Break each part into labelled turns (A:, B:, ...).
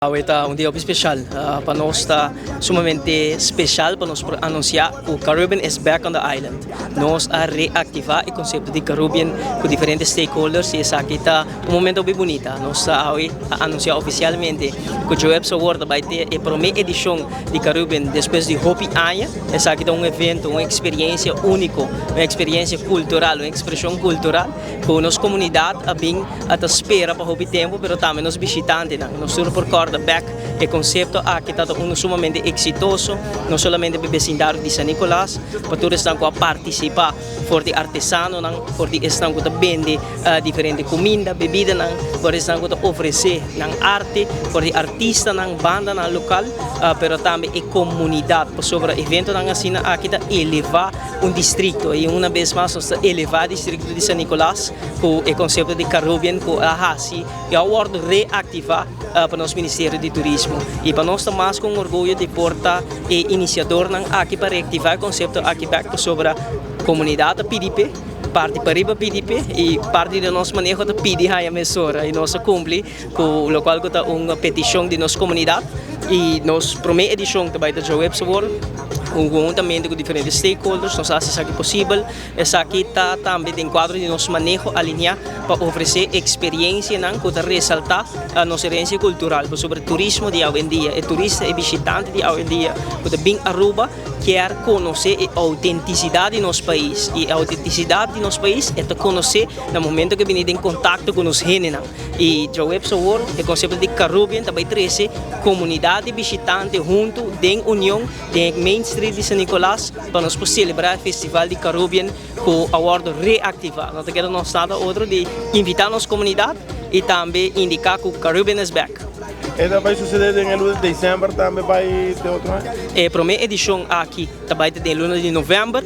A: Awe ta un dia hopi special. Pa nos ta sumamente special pa nos por anuncia cu Carubbian is back on the island. Nos a reactiva e concepto di Carubbian cu diferente stakeholders y esaki ta un momento hopi bunita. Nos ta awe a anuncia oficialmente cu Joep Sowor ta bay te e prome edicion di Carubbian despues di hopi aña. Esaki ta un evento, un experiencia unico, un experiencia cultural, un expresion cultural cu nos comunidad a bin a ta spera pa hopi tempu, pero tambe nos bishitantenan. Nos tur por kòrda bèk e konsepto aki ta ta unu sumamente eksitoso, no solamente pa e besindario di San Nicolas, pa tur esnan ku a partisipá, for di artesanonan, for di esnan ku ta bende diferente kuminda, bebidanan, for di esnan ku ta ofresé nan arte, for di artistanan, bandanan lokal, pero tambe e komunidat, pasobra eventonan asina aki ta elevá un distrikto i una bes mas nos ta elevá distrikto di San Nicolas. Ku e konsepto di Carubbian ku a hasi i a wòrdu reaktivá pa nos Ministerio di Turismo. I pa nos ta mas ku un orguyo di por ta e inisiadornan aki pa reaktivá e konsepto aki bèk pasobra komunidat ta pidi p'e, parti pariba pidi p'e i parti di nos maneho ta pidi haña mesora i nos a kumpli ku lokual ku ta un petishon di nos komunidat i nos promé edishon ta bai ta djaweps awor hunhuntamente ku diferente stakeholders nos a hasi esaki posibel. Esaki ta tambe den kuadro di nos maneho alineá pa ofresé eksperiencianan ku ta resaltá nos herensia kultural. Pasobra turismo di awendia, e turista, e bishitante di awendia ku ta bin Aruba kier konosé e outentisidat di nos pais. I e outentisidat di nos pais e ta konosé na momento ku e bini den kontakto ku nos hendenan. I djaweps awor e konsepto di Carubbian ta bai trese komunidat di bishitante huntu den union. Den e Main Street di San Nicolas pa nos por celebra e festival di Carubbian cu a wordo reactiva. No ta keda nos nada otro di invita nos comunidad y tambe indica cu Carubbian is back.
B: E ta bay sucede den e luna di december tambe bay den otro aña?
A: E prome edicion aki ta bay ta den luna di november.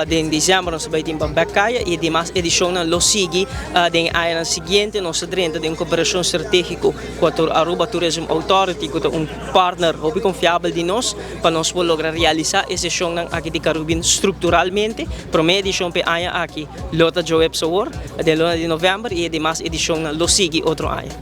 A: Den december nos ta bay tin pa bek caya y e demas edicionnan lo sigui den e añanan siguiente. Nos ta drenta den un cooperacion strategico cu Aruba Tourism Authority cu ta un. Partner hopi konfiabel di nos pa nos por logra realisá e seshonnan aki di Carubin strukturalmente. Promé edishon p'e aña aki lo ta djoebs awor, den luna di novèmber, i e demas edishonnan lo sigui otro aña.